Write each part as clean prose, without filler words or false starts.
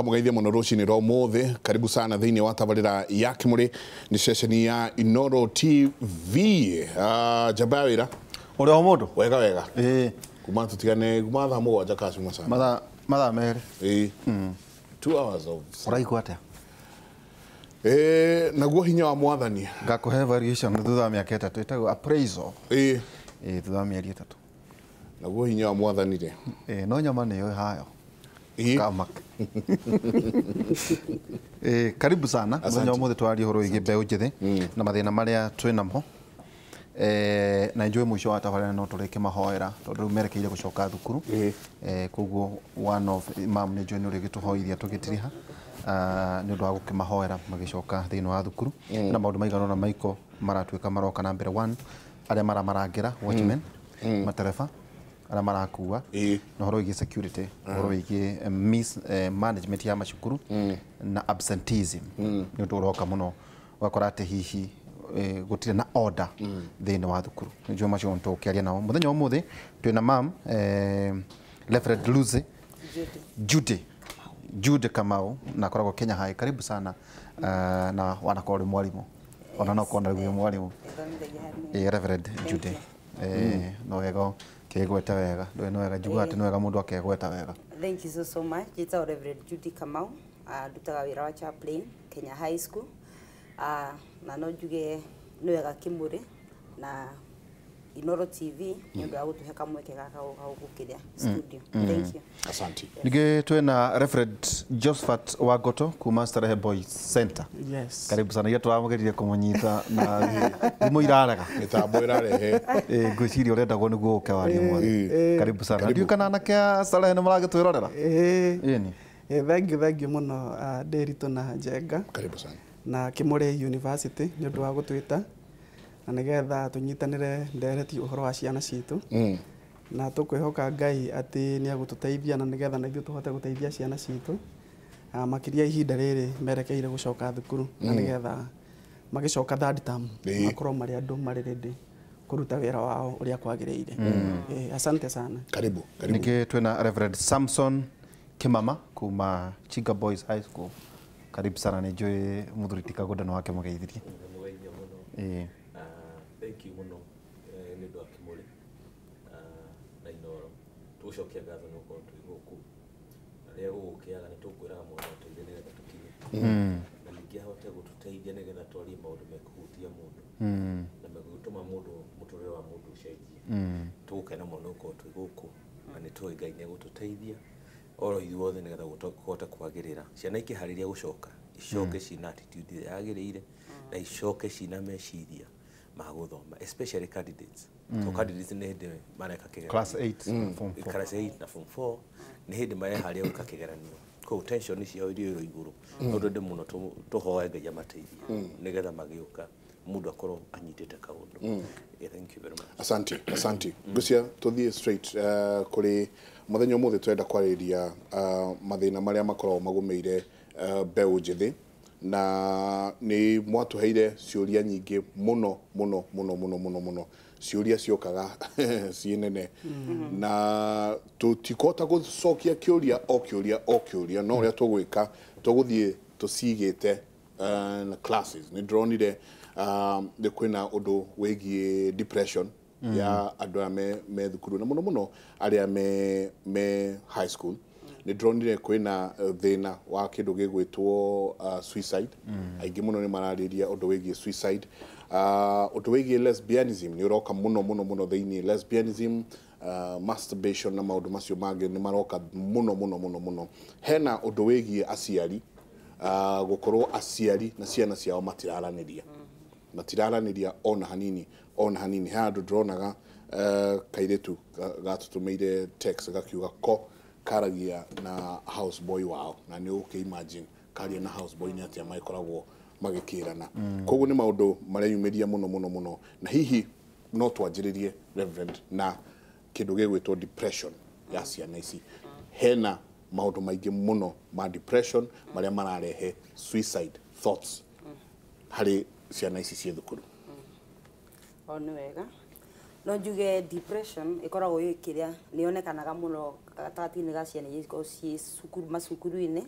Kamũgeithie mũno rũcinĩ rwa ũmũthĩ. Karibu sana thĩinĩ wa tabarĩra ya Kĩmũrĩ, nĩ ceceni ya Inoro TV. Njamba ya wĩra. Ũrĩ o mũndũ? Wega wega. Ĩĩ. Kuma tũtigane kuma thaa 7 kacuma sana. Mathaa 2. Ĩĩ. 2 hours of Ũraigua atĩa? Ĩĩ, naguo hinya wa Mwathani. Ngakũhe evaluation thutha wa mĩaka 3, ĩtagwo appraisal. Ĩĩ. Ĩĩ, thutha wa mĩeri 3. Naguo hinya wa Mwathani rĩ. Ĩĩ, no nyama nĩyo hayo. Ĩĩ. Kamak. Ĩĩ, karibu sana. Asante. Mũthenya ũmũthĩ twaria ũhoro wĩgiĩ mbeũ njĩthĩ na mathĩna marĩa twĩ namo. Na njũĩ mũico wa tabarĩra no tũrĩke mahoera tondũ rĩu merekeire gũcoka thukuru. Koguo one of imam nĩ njũĩ nĩ ũrĩgĩtũhoithia tũgĩtiriha nĩ ũndũ wa gũkĩmahoera magĩcoka thĩinĩ wa thukuru na maũndũ maigana ũna maiko maratuĩka maroka na mbere, one arĩa maramarangĩra, watchmen, matereba arĩa marakua, na ũhoro wĩgiĩ security, ũhoro wĩgiĩ mismanagement ya macukuru na absenteeism nĩ ũndũ ũroka mũno, ũgakora atĩ hihi gũtirĩ na order thĩinĩ wa thukuru. Nĩnjũĩ macio tũkĩaria nao mũthenya wa ũmũthĩ. Twĩna mam Reverend Lucy Judy Jude Kamau na akoragwo Kenya High. Karibu sana. Na wanakorwo ũrĩ mwarimũ ona no kona rĩu wĩ mwarimũ. Reverend Judy, no wega kĩgwete wega, ndũĩ nĩ wega njugaga atĩ nĩ wega mũndũ akegweta wega. Thank you so so much. Njĩtagwo Reverend Judy Kamau. Ndutaga wĩra wa chaplain Kenya High School. Na no njuge nĩ wega Kĩmũrĩ na Inoro TV nĩ ũndũ wa gũtũhe kamweke gaka gũka gũkũ kĩrĩa studio. Thank you. Asante. Ningĩ twĩna Reverend Josephat Wagoto kuma Starehe Boys Center. Yes. Karibu sana. Iria tũramũgeririe kũmũnyita na thimũ irarega. Mĩtambo ĩrarehe. Ngwĩciria ũrendagwo nĩguo ũke warie mwathi. Karibu sana. Karibu. Ndiũĩ kana anake a Starehe nĩ maragĩtwĩrorera. Ĩni. Thank you, thank you mũno, Ndĩritũ na Njenga Karibu sana. na Kĩmũrĩ University nĩ ũndũ wa gũtwĩta na nĩgetha tũnyitanĩre ndereti ũhoro wa ciana citũ, na tũkwĩhoka Ngai atĩ nĩ egũtũteithia na nĩgetha na ithuĩ tũhote gũteithia ciana citũ, makĩria ihinda rĩrĩ merekeire gũcoka thukuru, na nĩgetha magĩcoka third term makorwo marĩ andũ marĩ ready kũruta wĩra wao ũrĩa kwagĩrĩire. Asante sana. Karibu. Karibu. Ningĩ twĩna Reverend Samson Kimama kuma Chinga Boys High School. Karibu sana. Nĩ njũĩ mũthuri ti Kagũnda nĩ wake mũgeithirie. Mũgeithia mũno. Thank you mũno nĩ ũndũ wa Kĩmũrĩ na Inoro. Tũgũcokia ngatho nĩ gũkorwo twĩ gũkũ, na rĩrĩa gũgũkĩaga nĩ tũkwĩraga mũndũ atũteithie nĩgetha tũkinye, na ningĩ ahote gũtũteithia nĩgetha twarie maũndũ mekũhutia mũndũ na megũtũma mũndũ mũtũrĩre wa mũndũ ũcenjie. Tũgũkena mũno nĩ gũkorwo twĩ gũkũ, na nĩ tũĩ Ngai nĩ egũtũteithia oro ithuothe nĩgetha kũhota kwagĩrĩra ciana ikĩharĩria gũcoka, icoke cina attitude ĩrĩa yagĩrĩire na icoke cina meciria ma gũthoma, especially candidates, so candidates nĩ hĩndĩ mareka kĩgeranio. Class 8, form 4. Class 8 na form 4 nĩ hĩndĩ mareharĩria gwĩka kĩgeranio, koguo tension ciao iria irĩ igũrũ. No twende mũno tũhoe Ngai amateithie nĩgetha magĩũka mũndũ akorwo anyitĩte kaũndũ. Yeah, thank you very much. Asante, asante. Ngwĩciria tũthiĩ straight kũrĩ mũthenya ũmũthĩ. Tũrenda kwarĩrĩria mathĩna marĩa makoragwo magũmĩire mbeũ njĩthĩ, na nĩ mwatũheire ciũria nyingĩ mũno mũno mũno mũno mũno mũno, ciũria ciokaga ciĩ nene na tũtikũhota gũcokia kĩũria o kĩũria o kĩũria, no ũrĩa tũgwĩka, tũgũthiĩ tũcigĩte na classes. Nĩ ndĩronire nĩ kwĩna ũndũ wĩgiĩ depression ya andũ aya me thukuru, na mũno mũno arĩa me high school. Nĩ ndĩronire kwĩna thĩna wa kĩndũ gĩgwĩtwo suicide. Aingĩ mũno nĩ mararĩria ũndũ wĩgiĩ suicide. Ũndũ wĩgiĩ lesbianism nĩ ũroka mũno mũno mũno thĩinĩ, lesbianism, masturbation na maũndũ macio mangĩ nĩ maroka mũno mũno mũno mũno. Hena ũndũ wĩgiĩ aciari, gũkorwo aciari na ciana ciao matiraranĩria, matiraranĩria ona hanini, ona hanini. He handũ ndĩronaga kairĩtu gatũtũmĩire text gakiuga ko karagia na house boy wao, na nĩ ũkĩ imagine karia na house boy nĩ atĩa magĩkoragwo magĩkĩrana. Koguo nĩ maũndũ mareyumĩria mũno mũno mũno, na hihi no twanjĩrĩrie, Reverend, na kĩndũ gĩgwĩtwo depression ya ciana ici. Hena maũndũ maingĩ mũno ma depression marĩa mararehe suicide thoughts harĩ ciana ici ciĩ thukuru. O nĩ wega, no njuge depression ĩkoragwo ĩ kĩrĩa nĩ yonekanaga mũno gatagatĩ-inĩ ga ciana iria cikoragwo ciĩ cukuru, macukuru-inĩ.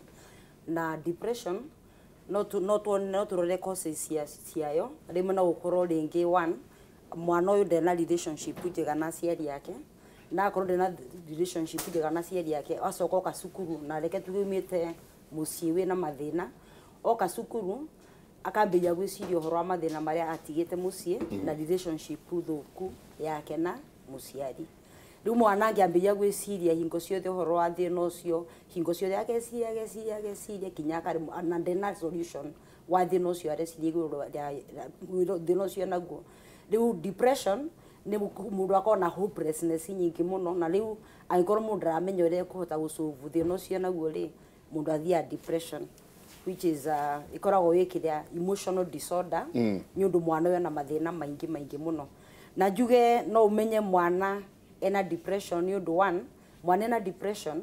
Na depression no tũrore causes ciayo rĩmwe no gũkorwo rĩngĩ one mwana ũyũ ndena relationship njega na aciari ake, na akorwo ndena relationship njega na aciari ake acoka oka cukuru na reke tuge umĩte mũciĩ wĩna mathĩna, oka cukuru akambĩrĩria gwĩciria ũhoro wa mathĩna marĩa atigĩte mũciĩ na relationship thũku yake na mũciari. Rĩu mwana angĩambĩrĩria gwĩciria hingo ciothe ũhoro wa thĩna ũcio, hingo ciothe ageciria ageciria ageciria kinya akaremwo na ndena solution wa thĩna ũcio areciria igũrũ rĩa thĩna ũcio naguo. Rĩu depression nĩ mũndũ akorwo na hopelessness nyingĩ mũno, na rĩu angĩkorwo mũndũ ndaramenya ũrĩa ekũhota gũsolve thĩna ũcio naguo rĩ, mũndũ athiaga depression, which is ikoragwo ĩ kĩrĩa emotional disorder nĩ ũndũ mwana ũyũ ena mathĩna maingĩ maingĩ mũno. Na njuge no ũmenye mwana ena depression nĩ ũndũ one, mwana ena depression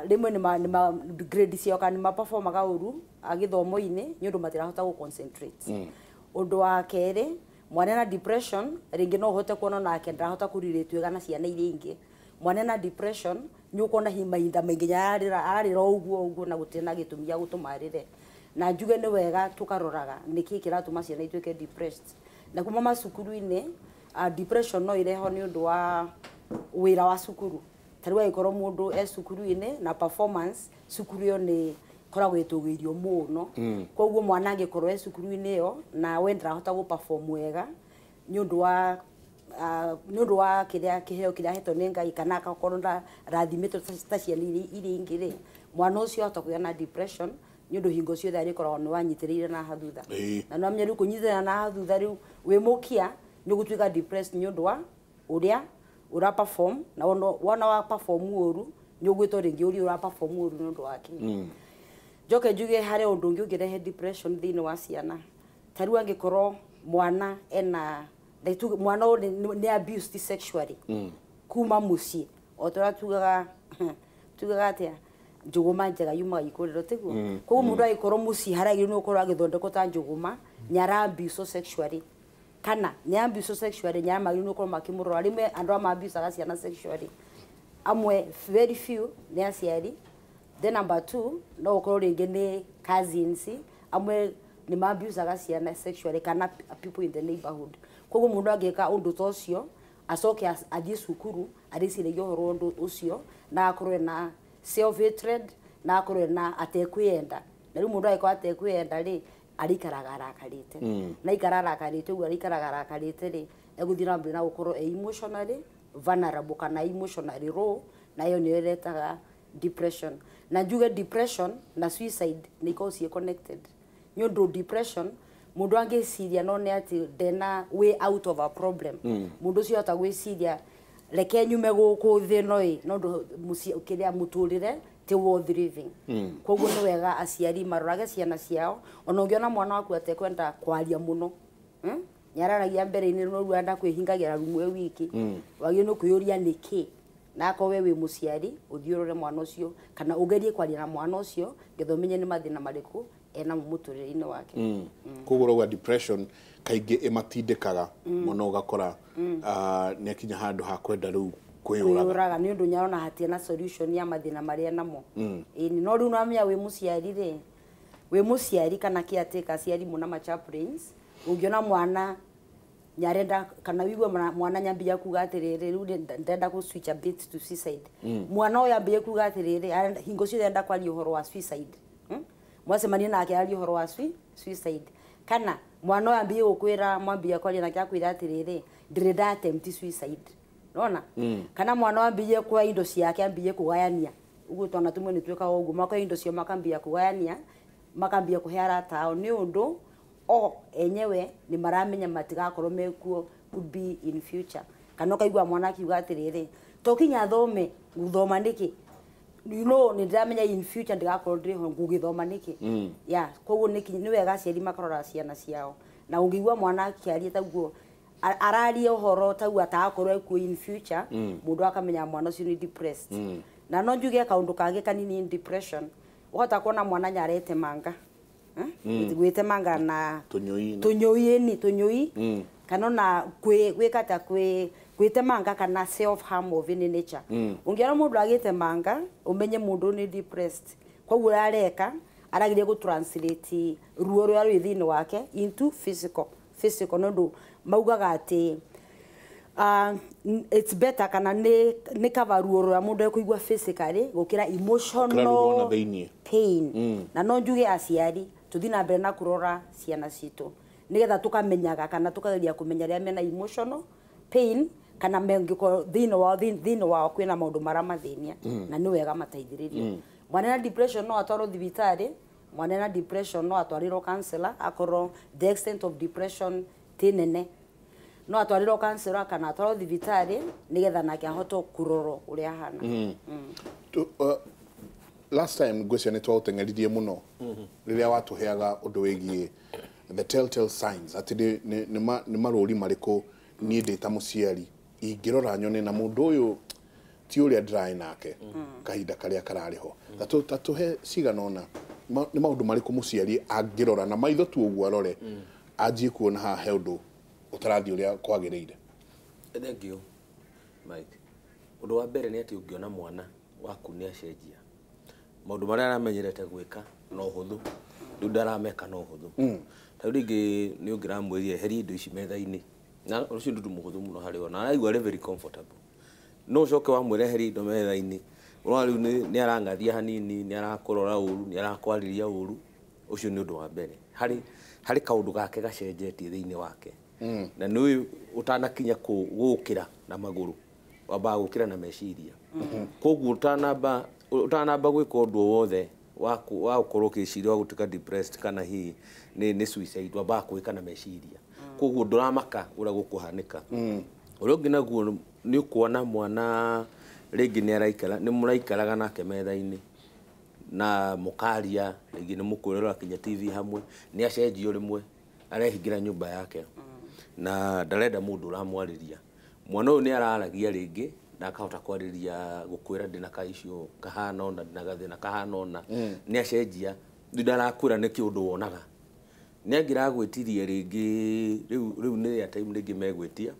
rĩmwe nĩ grade ciao kana nĩ maperformaga ũru gĩthomo-inĩ nĩ ũndũ matirahota gũ concentrate. Ũndũ wa kerĩ, mwana ena depression rĩngĩ no ũhote kuona nake ndarahota kũrelate wega na ciana iria ingĩ. Mwana ena depression nĩ ũkuona mahinda maingĩ ararĩra ũguo ũguo na gũtirĩ na gĩtũmi gĩa gũtũma arĩre. Na njuge nĩ wega tũkaroraga nĩkĩĩ kĩratũma ciana ituĩke depressed. Na kuma macukuru-inĩ depression no ĩrehwo nĩ ũndũ wa wĩra wa cukuru. Ta rĩu angĩkorwo mũndũ e cukuru-inĩ na performance cukuru ĩyo nĩ ĩkoragwo ĩtũgĩirio mũno, koguo mwana angĩkorwo e cukuru-inĩ ĩyo na we ndarahota gũ perform wega nĩ ũndũ wa kĩrĩa kĩheo kĩrĩa ahetwo nĩ Ngai, kana akakorwo ndarathimĩtwo ta ciana iria ingĩ rĩ, mwana ũcio ahota kũgĩa na depression nĩ ũndũ hingo ciothe arĩkoragwo nĩ wanyitĩrĩire na haha thutha. Na no amenye rĩu kũnyitĩrĩra na haha thutha rĩu wĩ mũkia nĩ ũgũtuĩka depressed nĩ ũndũ wa ũrĩa ũra perform, na wona wa perform ũru nĩ ũgwĩtwo rĩngĩ ũrĩa ũra perform ũru nĩ ũndũ wake. Njoke njuge harĩ ũndũ ũngĩ ũngĩrehe depression thĩinĩ wa ciana. Ta rĩu angĩkorwo mwana ena mwana ũyũ nĩ abused sexually kuma mũciĩ, o ta ũrĩa tugaga atĩa njũgũma njega yumaga ikũrĩro, tiguo? Koguo mũndũ angĩkorwo mũciĩ harĩa agĩrĩirwo nĩ gũkorwo agĩthondekwo ta njũgũma nĩ ara abuse sexually, kana nĩ abuse sexually nĩ magĩrĩirwo nĩ gũkorwo makĩmũrora. Rĩmwe andũ aya ma-abusaga ciana sexually amwe very few nĩ aciari, then number two no ũkorwo rĩngĩ nĩ cousins, amwe nĩ ma-abusaga ciana sexually kana people in the neighborhood. Koguo mũndũ angĩka ũndũ ta ũcio acoke athiĩ cukuru arĩciragia ũhoro ũndũ ũcio na akorwo na self hatred na akorwo na atekwĩyenda. Na rĩu mũndũ angĩkorwo atekwĩyenda rĩ, arĩikaraga arakarĩte, na aikara arakarĩte ũguo arĩikaraga arakarĩte rĩ, egũthiĩ na mbere na gũkorwo e emotionally vulnerable kana emotionally raw, na ĩyo nĩyo ĩretaga depression. Na njuge depression na suicide nĩ ikoragwo ciĩ connected nĩ ũndũ depression mũndũ angĩciria no nĩ atĩ ndena way out of a problem, mũndũ ũcio ahota gwĩciria reke nyume gũkũ thĩ ĩno ĩ, no ũndũ kĩrĩa mũtũrĩre ti worth living. Koguo nĩ wega aciari marorage ciana ciao, ona ũngĩona mwana waku atekwenda kwaria mũno, nĩararagia mbere-inĩ no rĩu arenda kwĩhingagĩra rumu e wiki, wagĩrĩirwo nĩ kwĩyũria nĩkĩ, na akorwo we wĩ mũciari ũthiĩ ũrore mwana ũcio kana ũgerie kwaria na mwana ũcio ngetha ũmenye nĩ mathĩna marĩkũ ena mũtũrĩre-inĩ wake. Koguo ũrauga depression kaingĩ ĩmatindĩkaga mũno, ũgakora nĩ akinya handũ ha kwenda rĩu kwĩyũraga nĩ ũndũ nĩarona hatirĩ na solution ya mathĩna marĩa namo. Ĩni no rĩu nĩwamenya wĩ mũciari rĩ, wĩ mũciari kana caretaker, aciari mũna ma chaplains, ũngĩona mwana nyarenda kana wigue mwana nyambia kuga atĩrĩrĩ rĩu ndenda kũ switch a bit to suicide, mwana ũyũ ambie kuga atĩrĩrĩ hingo ciothe arenda kwaria ũhoro wa suicide, mwacemania nake arie ũhoro wa suicide, kana mwana ũyũ ambie gũkwĩra mwambia kwaria nake akwĩra atĩrĩrĩ ndĩrenda attempt suicide, nona kana mwana ũyũ ambie kuoya indo ciake ambie kũgayania, ũguo twana tũmwe nĩ twĩkaga ũguo, makoya indo cio makambia kũgayania, makambia kũhe arata ao nĩ ũndũ o enyewe nĩ maramenya matigakorwo mekuo could be in future. Kana ũkaigua mwana akiuga atĩrĩrĩ to kinya thome, gũthoma nĩkĩ, you know nĩ ndĩramenya in future ndigakorwo ndĩ ho ngũgĩthoma nĩkĩ. Yeah, koguo nĩ wega aciari makarora ciana ciao, na ũngĩigua mwana akĩaria taguo araria ũhoro taguo atagakorwo ekuo in future, mũndũ akamenya mwana ũcio nĩ depressed. Na no njuge kaũndũ kangĩ kanini in depression, ũhota kuona mwana nyaretemanga gwitemanga na tunyui ni tunyui kana na gwika ta gwitemanga kana self harm of any nature. Ungiona mundu agitemanga umenye mundu ni depressed. Koguo areka aragirie gu translate ruo rwa rwi thiini wake into physical nondu maugaga ati it's better kana ni cover ruo rwa mundu ekuigua physically gukira emotional pain. Na no njuge aciari tuthi na mbere na kurora ciana citu nigetha tukamenyaga kana tukageria kumenya ria mena emotional pain kana mengiko thiini wao kwina maundu maramathinia na ni wega mateithiririo. Mwana na depression no atwarwo thibitari, mwana na depression no atwarirwo counselor akorwo the extent of depression ti nene no atwarirwo counselor kana atwarwo thibitari nigetha nake ahoto kurorwo uria ahana. Last time ngwĩciria nĩ twaũteng'eririe mũno rĩrĩa watũheaga ũndũ wĩgiĩ the telltale signs atĩ nĩ marũri marĩkũ niĩ ndĩ ta mũciari ingĩrora nyone na mũndũ ũyũ ti ũrĩa ndĩrarĩ nake kahinda karĩa kararĩ ho. Ta tũhe cigana ũna nĩ maũndũ marĩkũ mũciari angĩrora na maitho tu ũguo arore anjie kuona haha he ũndũ ũtarathiĩ ũrĩa kwagĩrĩire. Thank you Mike. Ũndũ wa mbere nĩ atĩ ũngĩona mwana waku nĩ acenjia maũndũ marĩa aramenyerete gwĩka no ũhũthũ rĩu ndarameka no ũhũthũ. Ta rĩu rĩngĩ nĩ ũngĩramwĩrire eheria indo ici metha-inĩ na ũcio nĩ ũndũ mũhũthũ mũno harĩ we na araigua arĩ very comfortable. No ũcoke wamwĩra eheria indo metha-inĩ ũrona rĩu nĩ arang'athia hanini, nĩ arakũrora ũru, nĩ arakwarĩria ũru. Ũcio nĩ ũndũ wa mbere harĩ kaũndũ gake gacenjetie thĩinĩ wake. Na nĩ ũtanakinya gũkĩra na magũrũ wambaga gũkĩra na meciria. Koguo ũtanamba gwĩka ũndũ o wothe wa gũkorwo ũkĩciria wa gũtuĩka depressed kana hihi nĩ suicide wambaga gwĩka na meciria. Koguo ndũramaka ũrĩa gũkũhanĩka. Ũrĩa ũngĩ naguo nĩ ũkuona mwana rĩngĩ nĩ araikara nĩ mũraikaraga nake metha-inĩ na mũkaria rĩngĩ nĩ mũkwĩrora kinya TV hamwe nĩ acenjio rĩmwe arehingĩra nyũmba yake na ndarenda mũndũ ũramwarĩria. Mwana ũyũ nĩ araragia rĩngĩ na akahota kwarĩria gũkwĩra ndĩna ka issue kahana ũna ndĩna gathĩna kahana ũna nĩ acenjia rĩu ndarakwĩra nĩ kĩũndũ wonaga nĩ angĩragwĩtirie rĩngĩ rĩu nĩ airtime rĩngĩ megwĩtia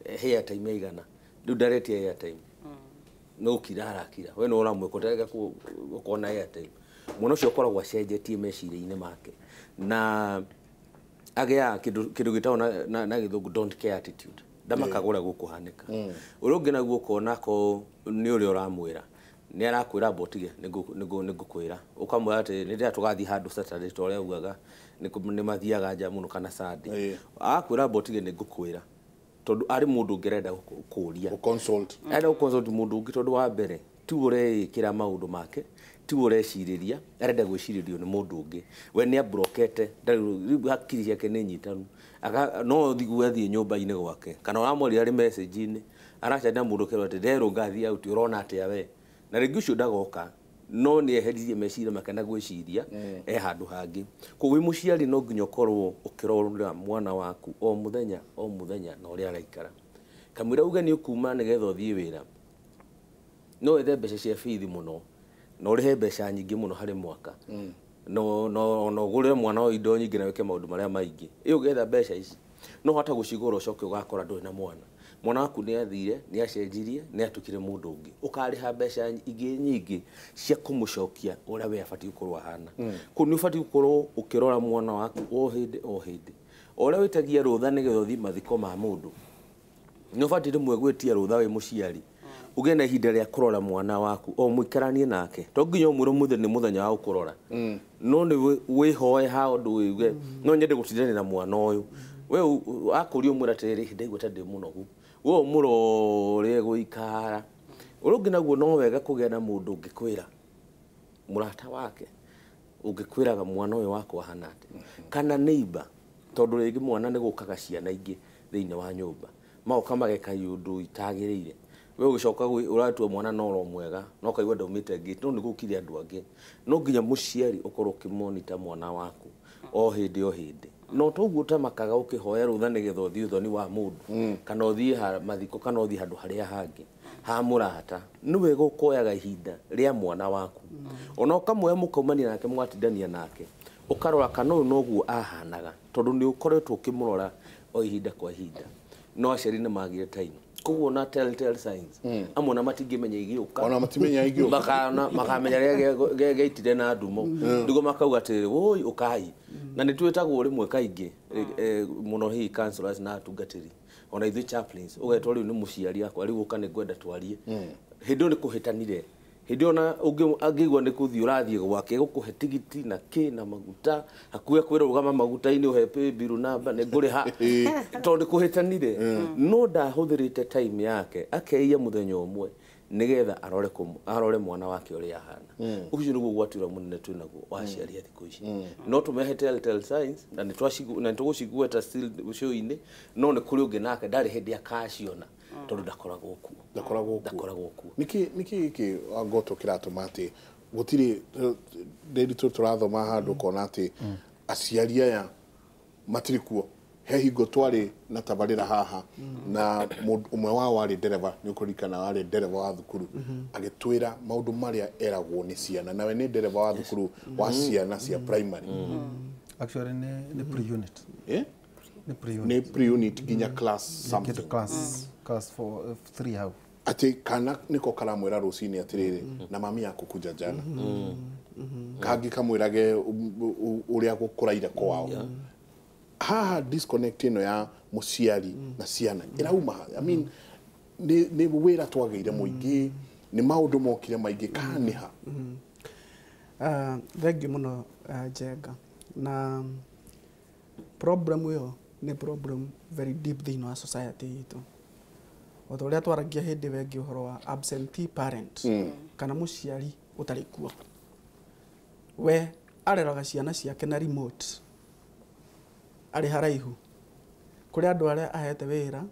he airtime yaigana rĩu ndaretia airtime no kira arakira we no ũramwĩka ũtareka ũkona airtime. Mwana ũcio akoragwo acenjetie meciria-inĩ make na agĩa kĩndũ gĩtagwo na gĩthũngũ don't care attitude ndamakaga ũrĩa gũkũhanĩka. Ũrĩa ũngĩ naguo ũkona ko nĩ ũrĩa ũramwĩra nĩ arakwĩra amba ũtige nĩngũkwĩra ũkamwĩra atĩ nĩ ndĩra tũgathiĩ handũ Saturday ta ũrĩa augaga nĩ mathiaga nja mũno kana Sunday agakwĩra amba ũtige nĩngũkwĩra tondũ arĩ mũndũ ũngĩ arenda kũũria arenda gũconsult mũndũ ũngĩ tondũ wa mbere ti ũreĩkĩra maũndũ make ti ũrecirĩria arenda gwĩcirĩrio nĩ mũndũ ũngĩ we nĩ abrokete rĩu hakiri ciake nĩ nyitanu no thigue athiĩ nyũmba-inĩ gwake kana ũramwarĩria arĩ message-inĩ aracaria mũndũ kerwo atĩ nderwo ngathiĩ out ũrona atĩa we na rĩngĩ ũcio ndagoka no nĩ eheririe meciria make na gwĩciria e handũ hangĩ. Koguo wĩ mũciari no nginya ũkorwo ũkĩrora mwana waku o mũthenya o mũthenya na ũrĩa araikara. Kamũira uge nĩ ũkuma nĩgetha ũthiĩ wĩra no wethe mbeca cia bithi mũno na ũrĩhe mbeca nyingĩ mũno harĩ mwaka no ũgũrĩre mwana ũyũ indo nyingĩ na wĩke maũndũ marĩa maingĩ ĩ ũgetha mbeca ici no ũhote gũcigũra ũcoke ũgakora ndũrĩ na mwana. Mwana waku nĩ athire nĩ acenjirie nĩ atukire mũndũ ũngĩ ũkarĩha mbeca ingĩ nyingĩ cia kũmũcokia ũrĩa we abatiĩ gũkorwo ahana. Koguo nĩ ũbatiĩ gũkorwo ũkĩrora mwana waku o hĩndĩ o hĩndĩ o ũrĩa wĩtagia rũtha nĩgetha ũthiĩ mathiko ma mũndũ nĩ ũbatiĩ rĩmwe gwĩtia rũtha wĩ mũciari ũgĩe na ihinda rĩa kũrora mwana waku o mũikaranie nake to nginya ũmwĩre ũmũthĩ nĩ mũthenya wa gũkũrora no nĩ wĩhoe ha ũndũ wĩuge no nyende gũtindania na mwana ũyũ we akũria ũmwĩre atĩrĩrĩ ndaigua ta ndĩ mũnogu we ũmũrore gũikara. Ũrĩa ũngĩ naguo no wega kũgĩa na mũndũ ũngĩkwĩra mũrata wake ũngĩkwĩraga mwana ũyũ wakwa ahana atĩa kana neighbor tondũ rĩngĩ mwana nĩ gũkaga ciana ingĩ thĩinĩ wa nyũmba magoka mageka iũndũ itagĩrĩire we ũgĩcoka ũratua mwana no oro mwega no kaigua ndaumĩte ngĩte no nĩ gũkire andũ angĩ. No nginya mũciari ũkorwo ũkĩmonita mwana waku o hĩndĩ o hĩndĩ no toguo ũtamakaga ũkĩhoya rũtha nĩgetha ũthiĩ ũthoni wa mũndũ kana ũthiĩ mathiko kana ũthiĩ handũ harĩa hangĩ ha mũrata nĩ wega ũkoyaga ihinda rĩa mwana waku ona ũkamwoya mũkaumania nake mũgatindania nake ũkarora kana ũyũ noguo ahanaga tondũ nĩ ũkoretwo ũkĩmũrora o ihinda kwa ihinda. No aciari nĩ magire time Koguo na telltale signs amwe na matingĩmenya igĩũka ona matimenya igĩũka makana makamenya rĩrĩa gĩaitire na ndumo nĩguo makauga atĩrĩrĩ woi ũkai na nĩ twĩtagwo rĩmwe kaingĩ mũno hihi counselors na atungatĩri ona ithuĩ chaplains ũgetwo rĩu nĩ mũciari akwa rĩu ũka nĩ ngwenda twarie hĩndĩ ĩyo nĩ kũhĩtanire hĩndĩ ĩyo na angĩigua nĩ kũthiĩ ũrathiĩ gwake gũkũhe tigiti na kĩ na maguta hakuhĩ kwĩra rũgama maguta-inĩ ũhe paybill namba nĩ ngũrĩha tondũ nĩ kũhĩtanire no ndahũthĩrĩte time yake akeiya mũthenya ũmwe nĩgetha arore mwana wake ũrĩa ahana ũcio nĩguo ũgwati ũrĩa mũnene twĩnaguo wa aciari a thikũ ici no tũmehe telltale signs na nĩ tũgũcigweta still show-inĩ no nĩ kũrĩ ũngĩ nake ndarĩ hĩndĩ akaciona tondũ ndakoragwo kuo ndakoragwo kuo niki gĩkĩ ngoto kĩratũma atĩ gũtirĩ rĩrĩ tũrathoma handũ ũkona atĩ aciari aya matirĩ kuo he hingo twarĩ na tabarĩra haha na ũmwe wao warĩ ndereba nĩ ũkũririkana warĩ ndereba wa thukuru agĩtwĩra maũndũ marĩa eragwo nĩ ciana nawe nĩ ndereba wa thukuru wa ciana cia primary actually nĩ pre-unit nĩ pre-unit nginya class something class 4 3 hau atĩ kana nĩko karamwĩra rũcinĩ atĩrĩrĩ na mami yaku kuja jana kangĩ kamwĩrage ũrĩa gũkũraire kwao haha disconnect ĩno ya mũciari na ciana ĩrauma I mean nĩ wĩra twagĩire mũingĩ nĩ maũndũ mokire maingĩ kana nĩ ha thengiũ mũno Njenga na problem ĩyo nĩ problem very deep thĩinĩ wa society itũ o ta ũrĩa twaragia hĩndĩ ĩyo ĩngĩ ũhoro wa absentee parent kana mũciari ũtarĩ kuo we areraga ciana ciake na remote arĩ haraihu kũrĩ andũ arĩa ahete wĩra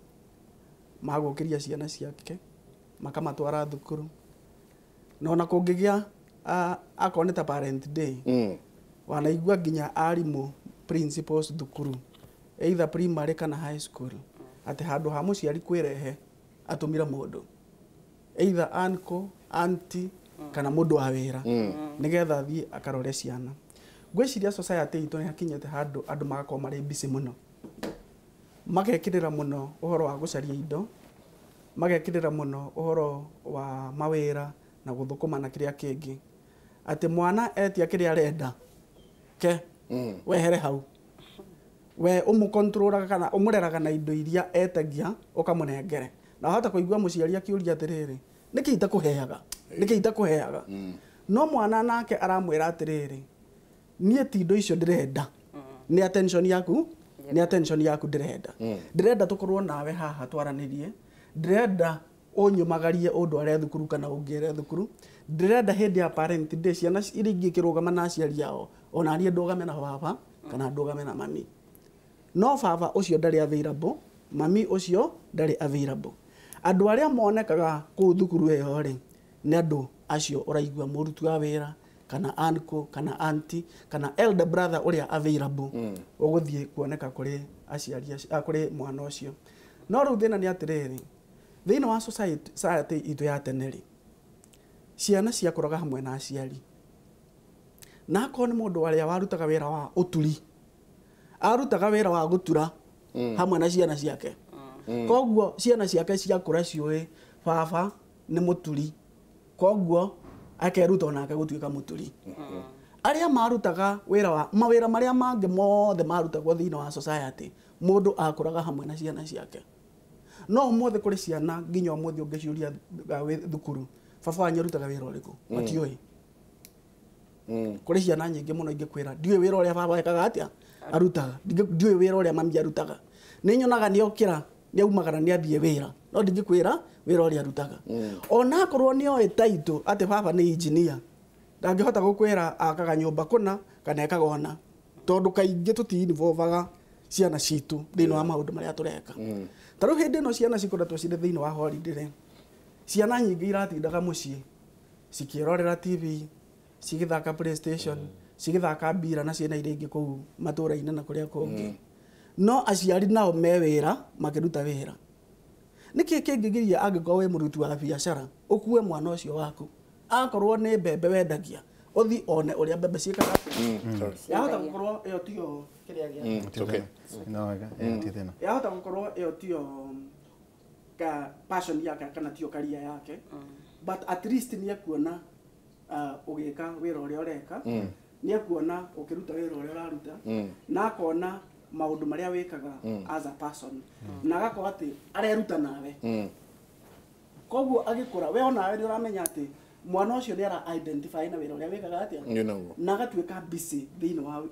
magũkĩria ciana ciake makamatwara thukuru na ona kũngĩgĩa akorwo nĩ ta parent day wanaigua nginya arimũ principals thukuru either primary kana high school atĩ handũ ha mũciari kwĩrehe atũmire mũndũ either uncle auntie kana mũndũ wa wĩra nĩgetha athiĩ akarore ciana ngwĩciria society itũ nĩ hakinyĩte handũ andũ magakorwo marĩ busy mũno magekĩrĩra mũno ũhoro wa gũcaria indo magekĩrĩra mũno ũhoro wa mawĩra na gũthũkũma na kĩrĩa kĩngĩ atĩ mwana etia kĩrĩa arenda ke wehere hau we ũmũkontrolaga kana ũmũreraga na indo iria etagia ũkamũnengere na wahota kũigua mũciari akĩũria atĩrĩrĩ nĩkĩ itakũheaga nĩkĩ itakũheaga no mwana nake aramwĩra atĩrĩrĩ niĩ ti indo icio ndĩrenda nĩ attention yaku nĩ attention yaku ndĩrenda ndĩrenda tũkorwo nawe haha twaranĩrie ndĩrenda ũnyumagarie ũndware thukuru kana ũngĩre thukuru ndĩrenda hĩndĩ ya parent day ciana iria ingĩ ikĩrũgama na aciari ao ona niĩ ndũgame na baba kana ndũgame na mami no baba ũcio ndarĩ available mami ũcio ndarĩ available andũ arĩa monekaga kũu thukuru ĩyo rĩ nĩ andũ acio ũraigua mũruti wa wĩra kana uncle kana auntie kana elder brother ũrĩa available ũgũthiĩ kuoneka kũrĩ aciari kũrĩ mwana ũcio no rĩu thĩna nĩ atĩrĩrĩ thĩinĩ wa society itũ ya tene rĩ ciana ciakũraga hamwe na aciari na akorwo nĩ mũndũ arĩa warutaga wĩra wa ũturi arutaga wĩra wa gũtura hamwe na ciana ciake koguo ciana ciake ciakũra ciũĩ baba nĩ mũturi koguo akeruta onake gũtuĩka mũturi arĩa marutaga wĩra wa mawĩra marĩa mangĩ mothe marutagwo thĩinĩ wa society mũndũ akũraga hamwe na ciana ciake no ũmũthĩ kũrĩ ciana nginya ũmũthĩ ũngĩciũria thukuru baba wanyu arutaga wĩra ũrĩkũ matiũĩ kũrĩ ciana nyingĩ mũno ingĩkwĩra ndiũĩ wĩra ũrĩa baba ekaga atĩa arutaga ndiũĩ wĩra ũrĩa mami arutaga nĩ nyonaga nĩ okĩra nĩ aumagara nĩ athiĩ wĩra no ndingĩkwĩra wĩra ũrĩa arutaga ona akorwo nĩ oĩ title atĩ baba nĩ engineer ndangĩhota gũkwĩra akaga nyũmba kũna kana ekaga ũna tondũ kaingĩ tũti-involvaga ciana citũ thĩinĩ wa maũndũ marĩa tũreka ta rĩu hĩndĩ ĩno ciana cikoretwo cirĩ thĩinĩ wa holiday rĩ ciana nyingĩ iratindaga mũciĩ cikĩrorera TV cigĩthaka PlayStation cigĩthaka mbira na ciana iria ingĩ kũu matũra-inĩ na kũrĩa kũngĩ no aciari nao me wĩra makĩruta wĩra nĩkĩ kĩngĩgiria angĩkorwo wĩ mũruti wa biacara ũkue mwana ũcio waku akorwo nĩ mbembe wendagia ũthi one ũrĩa mbembe ciĩkaga yahota gũkorwo ĩyo tiyo kĩrĩa gĩa yahota gũkorwo ĩyo tiyo ka passion yake kana tiyo career yake, but at least nĩ ekuona ũgĩka wĩra ũrĩa ũreka, nĩ ekuona ũkĩruta wĩra ũrĩa ũraruta, na akona maũndũ marĩa wĩkaga as a person, na agakorwo atĩ areruta nawe. Koguo agĩkũra we onawe nĩ ũramenya atĩ mwana ũcio nĩ ara identify na wĩra ũrĩa wĩkaga atĩa, na agatuĩka busy thĩinĩ wa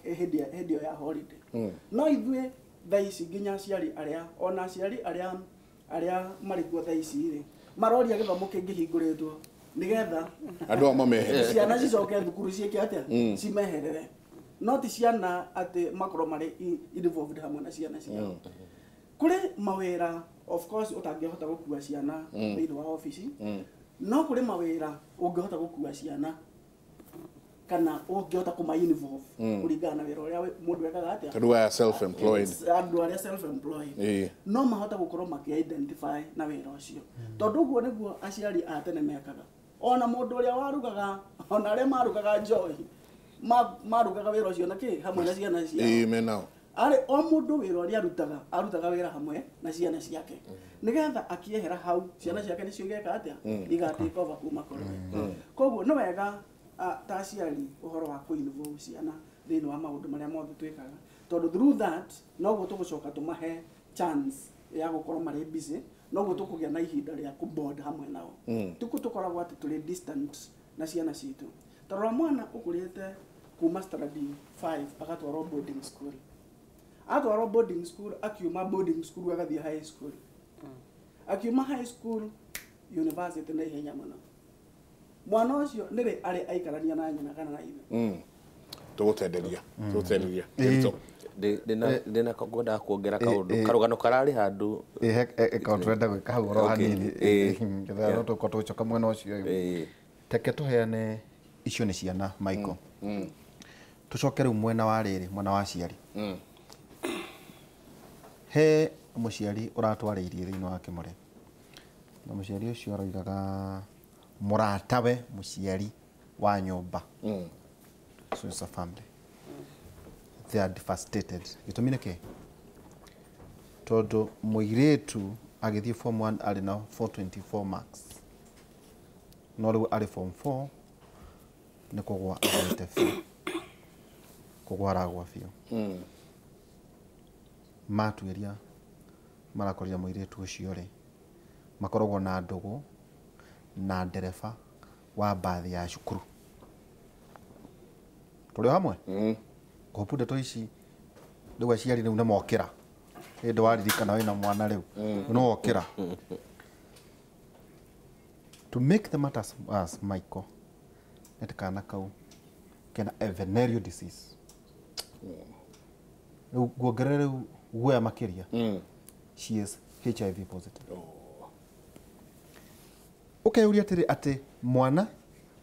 hĩndĩ ĩyo ya holiday. No ithuĩ thaa ici nginya aciari arĩa ona aciari arĩa marĩ kuo thaa ici rĩ, maroria gĩthomo kĩngĩhingũrĩtwo nĩgetha andũ ao mameherere, ciana cicoke thukuru ciĩke atĩa, cimeherere, no ti ciana atĩ makorwo marĩ involved hamwe na ciana ciao. Kũrĩ mawĩra of course ũtangĩhota gũkua ciana thĩinĩ wa ofici, no kũrĩ mawĩra ũngĩhota gũkua ciana kana ũngĩhota kũma involve kũringana na wĩra ũrĩa mũndũ ekaga atĩa. Tondũ aya self employed, andũ arĩa self employed no mahota gũkorwo makĩ identify na wĩra ũcio, tondũ ũguo nĩguo aciari a tene mekaga. Ona mũndũ ũrĩa warugaga, ona arĩa marugaga njohi, marugaga wĩra ũcio na kĩ hamwe na ciana ciao. Arĩ o mũndũ wĩra ũrĩa arutaga wĩra hamwe na ciana ciake, nĩgetha akĩehera hau ciana ciake nĩcio igeka atĩa, igatake over kuma kũrĩ we. Koguo nĩ wega ta aciari ũhoro wa kũ involve ciana thĩinĩ wa maũndũ marĩa mothe twĩkaga, tondũ through that noguo tũgũcoka tũmahe chance ya gũkorwo marĩ busy, noguo tũkũgĩa na ihinda rĩa kũ bond hamwe nao. Tukũ tũkoragwo atĩ tũrĩ distant na ciana citũ. Tarora mwana ũkũrĩte kuma standard 5 agatwarwo boarding school, atwarwo boarding school, akiuma boarding school agathiĩ high school, akiuma high school university na ihenya mũno. Mwana ũcio nĩrĩ arĩ aikarania na nyina kana na ithe. Tũgũtenderia. Ndĩna ngwendaga kuongera kaũndũ karũgano kararĩ handũ kaũndũ tũrenda gwĩka hau oro hanini, ketha no tũkorwo tũgĩcoka mwena ũcio. Teke tũheane icio nĩ ciana Michael, tũcoke rĩu mwena wa rĩrĩ, mwena wa aciari. He mũciari ũratwarĩirie thĩinĩ wa Kĩmũrĩ, na mũciari ũcio aroigaga mũratawe mũciari wa nyũmba. So it's a family. They are devastated. Gĩtũmi nĩ kĩ? Tondũ mũirĩtu agĩthiĩ form 1 arĩ na 424 marks, no rĩu arĩ form 4 nĩ kũgũa agũĩte biũ, kũgũa aragũa biũ. Matuĩria marakorire mũirĩtu ũcio rĩ, makoragwo na ndũgũ na ndereba wa mbathi ya cukuru. Tũrĩ o hamwe? Kũhũpu ndeto ici rĩu aciari rĩu nĩmokĩra, hĩndĩ waririkana wĩna mwana rĩu nĩwokĩra. To make the matters worse, Michael, nĩ kana kau kena a venereal disease. Rĩu nguongerera rĩu guoya makĩria, she is HIV positive. Ũkeyũria atĩrĩ atĩ mwana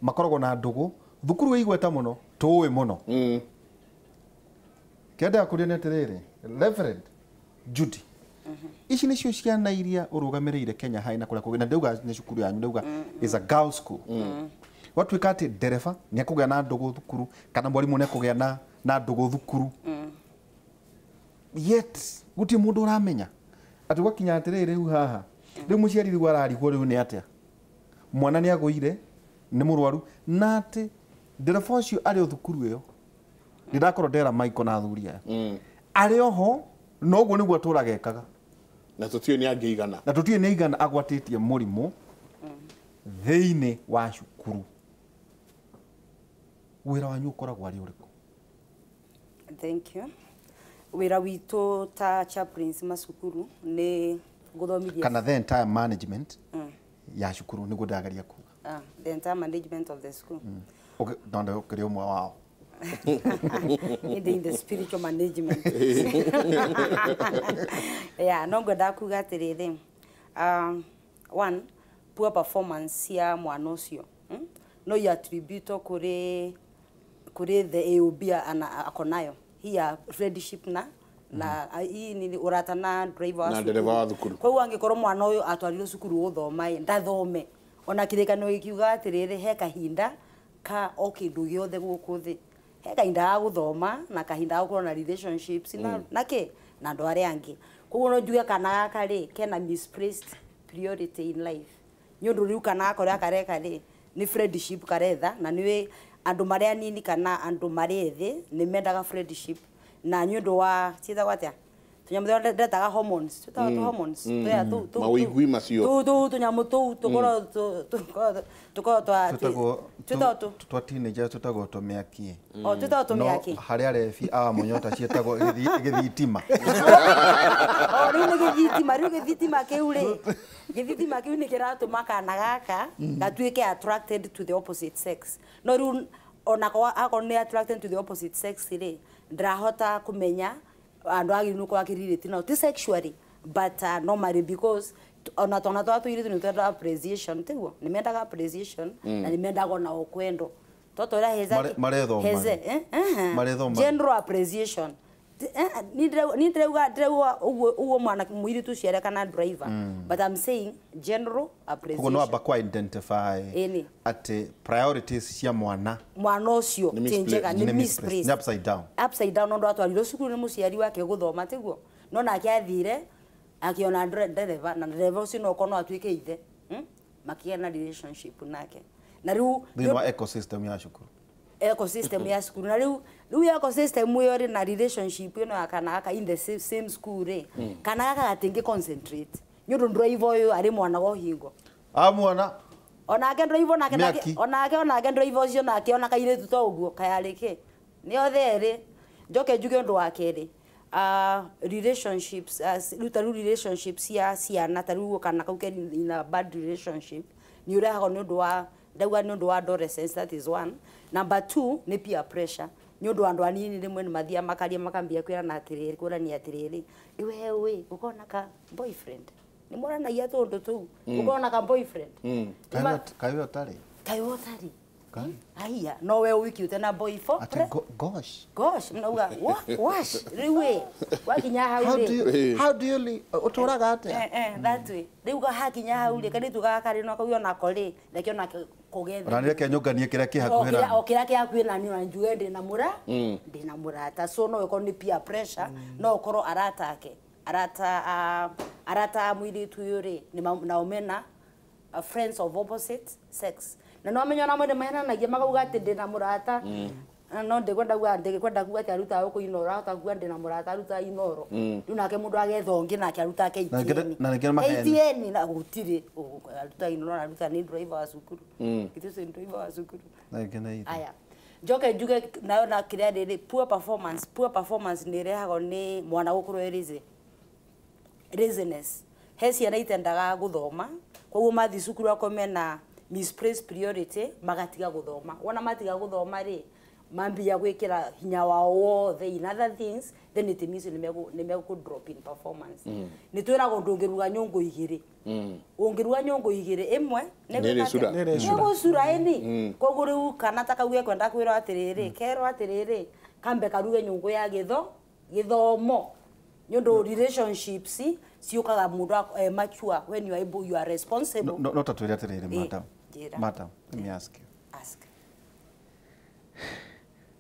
makoragwo na ndũgũ thukuru ĩ igweta mũno tũĩ mũno. Kĩrĩa kũria nĩ atĩrĩrĩ, Reverend Judy, ici nĩcio ciana iria ũrũgamĩrĩire Kenya High na kũrĩa kũngĩ, na ndauga nĩ cukuru yanyu, ndauga is a girls school. Gwatuĩka atĩ ndereba nĩ ekũgĩa na ndũgũ thukuru kana mwarimũ nĩ ekũgĩa na ndũgũ thukuru, yet gũtirĩ mũndũ ũramenya atĩ gwakinya atĩrĩrĩ rĩu haha rĩu mũciari rĩu ararigwo rĩu nĩ atĩa, mwana nĩ agũire nĩ mũrwaru, na atĩ ndereba ũcio arĩ o thukuru ĩyo. Ndĩrakorwo ndera Michael na athuri aya arĩ oho, noguo nĩguo atũraga ekaga, na tũtiũĩ nĩ angĩigana, na tũtiũĩ nĩ aigana agwatĩtie mũrimũ thĩinĩ wa cukuru. Wĩra wanyu ũkoragwo arĩ ũrĩkũ? Thank you. Wĩra witũ ta chaplains macukuru nĩ gũthomithia kana the entire management ya cukuru nĩguo ndĩrageria kuga. The entire management of the school. Okay, no ũkĩrĩ ũmwe wao. In the spiritual management. Yeah, no ngwenda kuga atĩrĩrĩ, one, poor performance ya mwana ũcio no i attribute kũrĩ the AOB ana akonayo hiya friendship na hii nini urata na driver na dereva wa thukuru. Koguo angikorwo mwana uyu atwarirwo cukuru guthoma ndathome ona kirikano gikiuga atiriri he kahinda ka o kindu giothe guku thi he kahinda ga guthoma na kahinda ga gukorwo na relationships na naki na andu aria angi. Koguo no njuge kana gaka rĩ kena misplaced priority in life. Nĩ ũndũ rĩu kana gaka ũrĩa kareka rĩ nĩ friendship karetha, na nĩwĩ andũ marĩa anini kana andũ marĩ ethĩ nĩ mendaga friendship, na nĩ ũndũ wa ciĩtagwo atĩa tũnyamũ tũrĩa ndetaga hormones, twĩtaga tũ hormones tũrĩa Mawĩigwi macio. tũu tũnyamũ tũu tũkoragwo tũkoragwo twa Tũtagwo twĩtagwo tũ twa teenager tũtagwo tũmĩaki. O twĩtagwo tũmĩaki. No harĩ arebi a mũnyota ciĩtagwo gĩthitima. O rĩu nĩ gĩthitima, rĩu gĩthitima kĩu rĩ, gĩthitima kĩu nĩ kĩratũma kana gaka gatuĩke attracted to the opposite sex. No rĩu onako akorwo nĩ attracted to the opposite sex rĩ, ndarahota kũmenya andũ agĩrĩirwo nĩ gũkorwo akĩrelate nao, ti sexually but normally, because ona twana twa tũirĩtu nĩ twendaga appreciation, tiguo nĩ mendaga appreciation na nĩ mendaga onao kwendwo toto ũrĩa heza Marethoma. heze Marethoma. General appreciation. Ni ndĩrauga ũguo ũguo mwana mũirĩtu ũcio areka na driver, but I'm saying general Koguo no appreciation. amba kwa identify Ĩni. atĩ priorities cia mwana Mwana ũcio Nĩ ti njega, misplaced. nĩ nĩ misplaced, misplaced. nĩ upside down. Upside down, ũndũ atwarirwo cukuru nĩ mũciari wake gũthoma, tiguo no nake athire akiona ndereba, na ndereba ũcio no okorwo no atuĩke ithe, makĩgĩa na relationship nake, na rĩu thĩinĩ wa ecosystem ya cukuru. Ecosystem ya cukuru, na rĩu ecosystem ĩyo rĩ na relationship ĩno ya kana gaka in the same school rĩ, kana gaka gatingĩ concentrate nĩ ũndũ driver ũyũ arĩ mwana wa ũhingo. A mwana Onake driver onake nake Mĩaki. onake driver ũcio nake ona kairĩtu to ũguo kayarĩ kĩ nĩ othe erĩ. Njoke njuge ũndũ wa kerĩ, relationships, rĩu ta rĩu relationships cia ciana, ta rĩu kana kau ke in a bad relationship nĩ ũrehagwo nĩ ũndũ wa ndauga nĩ ũndũ wa adolescence, that is one. Number two nĩ peer pressure, nĩ ũndũ andũ anini rĩmwe nĩ mathiaga makaria makambia kwĩrana atĩrĩrĩ, kwĩrania atĩrĩrĩ, iwe wĩ ũkona ka boyfriend, nĩ moranagia tũũndũ tũu, ũkona ka boyfriend. Kaĩ ũtarĩ Kaĩ ũtarĩ. Kaĩ. Aya no we wiki na boyfriend. Atĩ gosh. Gosh, mnauga wash rĩu ĩ wakinya hau How do rĩ you, how do you ũtũraga atĩa? That way rĩu hakinya hau rĩ kairĩtu gaka rĩ no kau onako rĩ reke onake kũgetha. Ona nĩ reke nyũnganie kĩrĩa kĩ hakuhĩ o na kĩrĩa kĩ hakuhĩ nani, ona njuge ndĩna mũra ndĩna mũrata, so no ĩkorwo nĩ peer pressure, no ũkorwo arata ake, arata arata a mũirĩtu ũyũ rĩ nĩ nao mena friends of opposite sex, na no amenya ona mwene mahenanagia makauga atĩ ndĩna mũrata, no ndĩkwenda kuga atĩ arutaga gũkũ Inooro, ahota kuga ndĩna mũrata arutaga Inooro, rĩu nake mũndũ agetha ũngĩ nake arutaga Na KTN. na ningĩ maheni. KTN na gũtirĩ arutaga Inooro na arutaga nĩ driver wa cukuru, githĩ ũcio nĩ driver wa cukuru. Na ĩngĩ nĩ ithe. Aya, njoke njuge nayo na kĩrĩa rĩrĩ poor performance. Poor performance nĩ ĩrehagwo nĩ mwana gũkorwo e lazy, laziness. He ciana itendaga gũthoma, koguo mathiĩ cukuru akorwo mena misplaced priority magatiga gũthoma. Wona matiga gũthoma rĩ, mambia gwĩkĩra hinya wao wothe in other things, then it means nĩ megũ drop in performance. Nĩ twĩragwo ndũngĩruga nyũngũ igĩrĩ, ũngĩruga nyũngũ igĩrĩ ĩmwe Nĩ ĩrĩcura. Nĩ ĩrĩcura. nĩgũcura ĩni. Koguo rĩu kana ta kau gekwenda kwĩrwo atĩrĩrĩ, kerwo atĩrĩrĩ, kambe karuge nyũngũ ya gĩthomo, nĩ ũndũ relationships ciũkaga mũndũ mature when you are able, you are responsible. No ta twĩre atĩrĩrĩ, madam. Njĩra. Madam, let me ask you. Ask.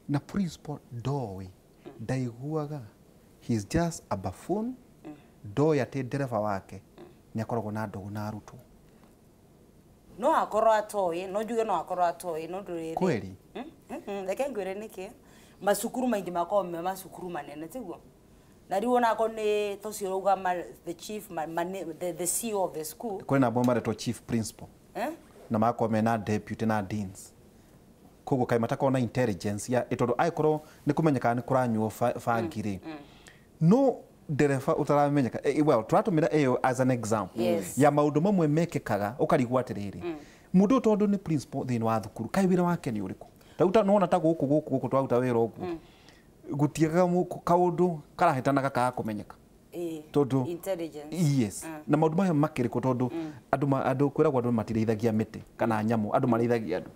Na principal ndoĩ, ndaiguaga, he's just a buffoon, ndoĩ atĩ ndereba wake nĩ akoragwo na ndũgũ na arutwo. No akorwo atoĩ, no njuge no akorwo atoĩ, no ndũrĩrĩ Kweli? Reke ngwĩre nĩkĩ macukuru maingĩ makoragwo me macukuru manene, tiguo? Na rĩu onakorwo nĩ tocio ũrauga the chief the CEO of the school. Kwĩna amwe maretwo chief principal na magakorwo mena deputy na deans, koguo kaĩ matakorwo na intelligence ya tondũ angĩkorwo nĩ kũmenyekaga nĩ kũranyuo bangi rĩ, no ndereba ũtaramenyeka, well, tũratũmĩra ĩyo as an example ya maũndũ mamwe mekĩkaga ũkarigwo atĩrĩrĩ, mũndũ ũyũ tondũ nĩ principal thĩinĩ wa thukuru, kaĩ wĩra wake nĩ ũrĩkũ? Rĩu nĩwona ta gũkũ gũkũ twaruta wĩra ũguo gũtiagaga kaũndũ karahĩtanaga kaga kũmenyeka tondũ intelligence. Yes, na maũndũ maya makĩrĩkũ tondũ andũ kwĩragwo andũ matirĩithagia mĩtĩ kana nyamũ, andũ marĩithagia andũ.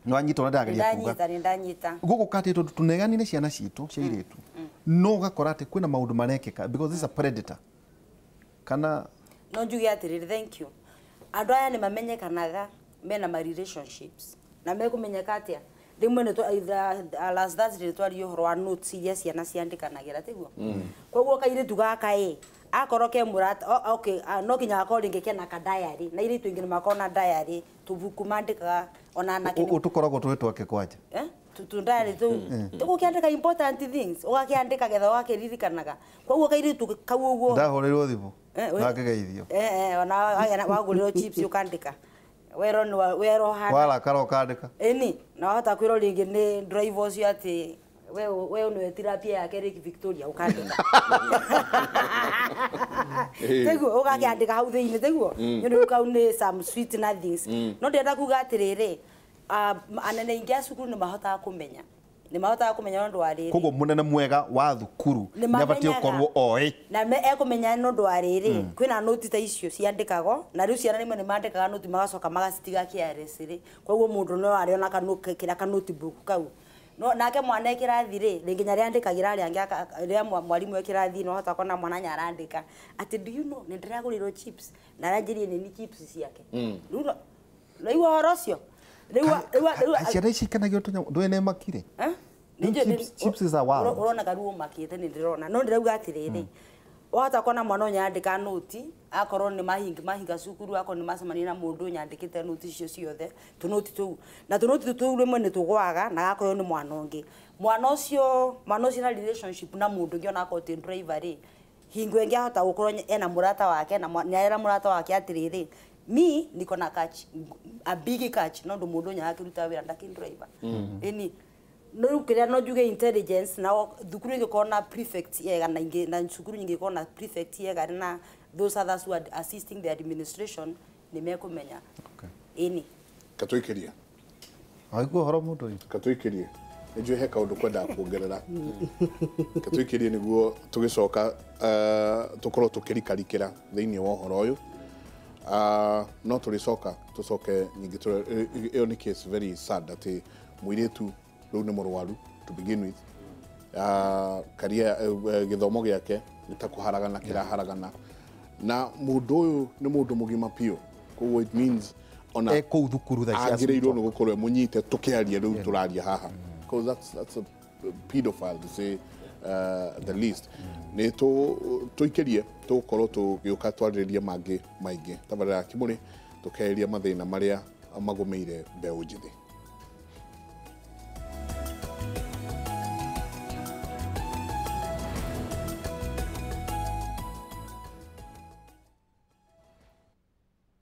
Nĩwanyita ũrĩa ndĩrageria kuga? Nĩndanyita, nĩndanyita. Gũkũ katĩ tondũ tũneganire ciana citũ cia airĩtu, no ũgakora atĩ kwĩna maũndũ marekĩka because this is a predator kana No njuge atĩrĩrĩ, thank you. Andũ aya nĩ mamenyekanaga mena ma relationships, na mekũmenyeka atĩa? Rĩmwe nĩ last Thursday twaria ũhoro wa notes iria ciana ciandĩkanagĩra tiguo. Koguo kairĩtu gaka ĩ akorwo ke mũrata okay no kinya gakorwo rĩngĩ kena ka diary na irĩtu ingĩ nĩmakorwo na diary tubuku mandĩkaga ona anake Ũtũkoragwo twĩ twake kwanja. Tu diary tu tũgũkĩandĩka important things ũgakĩandĩka getha ũgakĩririkanaga. Koguo kairĩtu kau ũguo ndahũrĩrwo thimũ na ngĩgeithio. Ona wagũrĩrwo chips ũkandĩka. Wero ni wero hana warakara ũkandĩka. Ĩni na wahota kwĩrwo rĩngĩ nĩ driver ũcio atĩ we nĩwe tilapia yake Lake Victoria ũkandĩka. Tiguo ũgakĩandĩka hau thĩinĩ tiguo. Nĩ kau nĩ some sweet nothings. No ndĩrenda kuga atĩrĩrĩ anene aingĩ a cukuru nĩ mahotaga kũmenya. Nĩ mahotaga kũmenya ũndũ wa rĩrĩ. Koguo mũnene mwega wa thukuru nĩ abatiĩ gũkorwo oĩ. Na ekũmenya nĩ ũndũ wa rĩrĩ kwĩna noti ta icio ciandĩkagwo na rĩu ciana rĩmwe nĩ mandĩkaga noti magacoka magacitiga KRS rĩ. Koguo mũndũ no arĩona kĩrĩa ka notebook kau. No nake mwana e kĩrathi rĩ rĩngĩ nĩarĩandĩkagĩra arĩa angĩ rĩrĩa mwarimũ e kĩrathi no hota kuona mwana nĩarandĩka atĩ do you know nĩ ndĩragũrĩrwo chips na aranjĩrire nĩ chips ciake. Rĩu rĩu ũhoro ũcio rĩu ciana ici ikenagio tũnyamũ ndũĩ nĩ makire. Chips is a wow. Ũrona karuo makĩte nĩ ndĩrona no ndĩrauga atĩrĩrĩ wahota kuona mwana ũyũ nyandĩka noti akorwo nĩ mahinga cukuru akorwo nĩ macemania na mũndũ nyandĩkĩte noti icio ciothe tũnoti tũu na tũnoti tũu rĩmwe nĩ tũgwaga na gakorwo nĩ mwana ũngĩ mwana ũcio na relationship na mũndũ ũngĩ ona akorwo ti driver rĩ hingo ĩngĩ ahota gũkorwo ena mũrata wake na nĩarera mũrata wake atĩrĩrĩ mi niko na catch a big catch no ndo mũndũ nyakĩruta wĩra ndakĩ driver ĩni no rĩu no njuge intelligence na thukuru ingĩkorwo na prefect yega na ingĩ na cukuru nyingĩ ikorwo na prefect yega na those others who are assisting the administration nĩ mekũmenya. Ĩni katũikĩrie aigua ũhoro mũndũ ũyũ katũikĩrie nĩ njũĩ he kaũndũ kwendaga kuongerera katũikĩrie nĩguo tũgĩcoka tũkorwo tũkĩrikarikĩra thĩinĩ wa ũhoro ũyũ. No tũrĩcoka tũcoke nyingĩ ĩyo nĩ case very sad atĩ mũirĩtu rĩu nĩ mũrwaru to begin with career gĩthomo gĩake nĩ ta kũharagana kĩraharagana na mũndũ ũyũ nĩ mũndũ mũgima biũ koguo it means ona kũu thukuru thaa ici agĩrĩirwo nĩ gũkorwo mũnyite tũkĩaria rĩu tũraria haha because that's a pedophile to say the least. Nĩ tũikĩrie tũgũkorwo tũgĩũka twarĩrĩria mangĩ maingĩ tabarĩra ya Kĩmũrĩ tũkĩarĩria mathĩna marĩa magũmĩire mbeũ njĩthĩ.